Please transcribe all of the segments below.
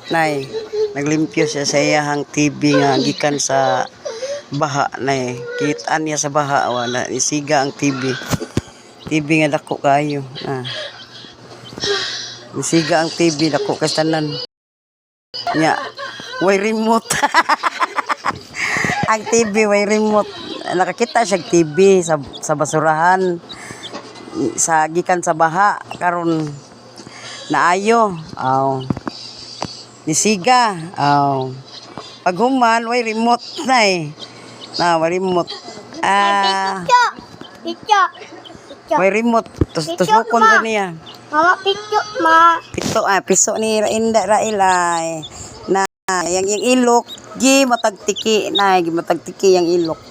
Nay, naglimpyo siya sa iyahang TV nga gikan sa baha, nay. Kitaan niya sa baha wala isiga ang TV. TV nga dako kayo. Ah. Isiga ang TV dako kay tanan. Nya, way remote. Ang TV way remote. Nakakita siya og TV sa basurahan sa gikan sa baha karon naayo. Aw. Nisiga. Aw. Paghuman, way remote na eh. Na, way remote. Ah, Picho. Picho. Picho. Way remote. Tusbukon sa niya. Mama, picho, ma. Pito, ah, piso ni Rainda Railay. Na, yang ilok, gi matagtiki na, gi matagtiki yang ilok.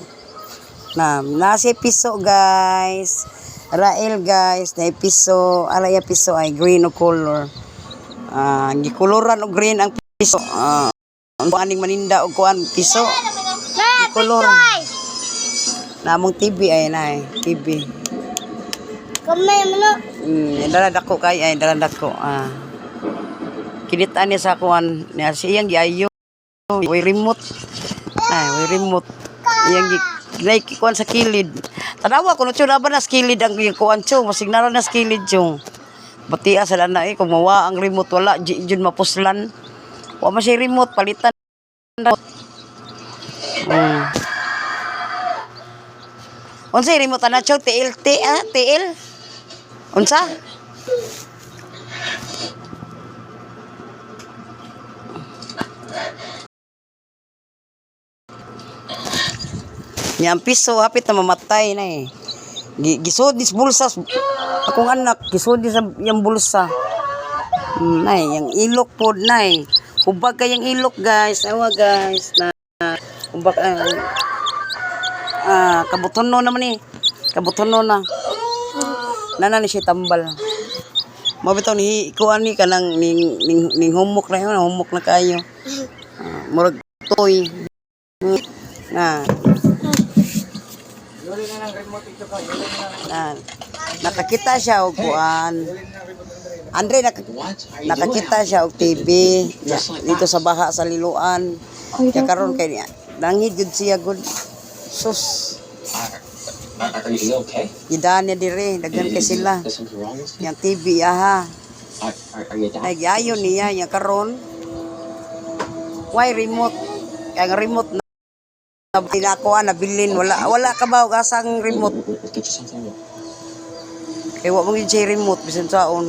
Na, nasa piso, guys. Rael, guys, na piso, alaya piso ay green o color. Ah, gikuluran og green ang piso. Ah, ang aning maninda og kuan piso. Na, Color. picho ay. Namong TV ay na eh, TV. Kamay mo no. Dala dako kay ay dala dako. Ah. Kinitaan niya sa kuan niya si iyang giayo. Way remote. Ay, way remote. Iyang gi like kuan sa kilid. Tanawa kuno chud ba na sa kilid ang iyang kuan chong, masignara na sa kilid chong. Batia sa lana eh kung mawa ang remote wala di jud mapuslan. Wa man siya remote palitan. Unsay remote ana chong TLT ah TL? Unsa? Nya ang piso hapit na mamatay na eh. Gisod ni sa bulsa akong anak, gisod ni sa iyang bulsa. Nay, yang ilok pod nay. Hubag kay yang ilok, guys. Awa, guys, na hubag ah, ah kabutono naman eh. Kabutono na. Nana ni siya tambal. Mao bitaw ni kuan ni kanang ning humok na yun, humok na kayo. Ah, murag toy. Na. Na. Nakakita siya og kuan. Andre nakakita siya og TV ya, dito sa baha sa Liloan. Ya karon kay niya. Nangid gud siya gud. Sus, Are you okay? gidaan niya dire, daghan kay sila. Is something wrong with you? Yang TV aha. Are you a Ay giayon niya ya karon. Why remote? Kaya ang remote na pinakuha na bilin wala wala ka ba og asang remote Let's get you something. Kay wa mo gyud siya remote bisan saon.